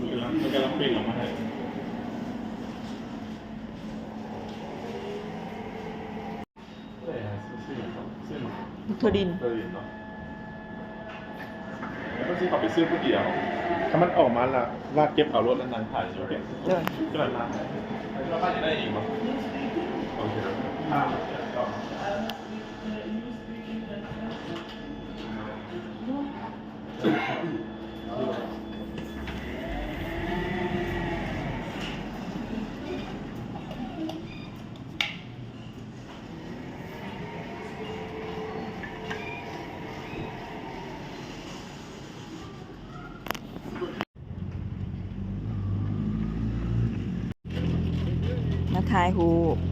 ມັນກຳລັງເປັນອອກມາໃຫ້ ເອີ ຊື້ ຊື້ຫຍັງເນາະ? ຊື້ໝາກ ໝາກຖົ່ວດິນ ຖົ່ວດິນເນາະ. ແລ້ວກໍຊິເຂົ້າໄປຊື້ຜູ້ດຽວ ຖ້າມັນອອກມາລະ ວາດເກັບເອົາໂລດ ແລ້ວນັ່ງຖ້າຢູ່ ໂດຍ ຈອດມາ ແລ້ວກໍຈະໄດ້ອີກບໍ່? ໂອເຄ. ມາຖ່າຍຮູບ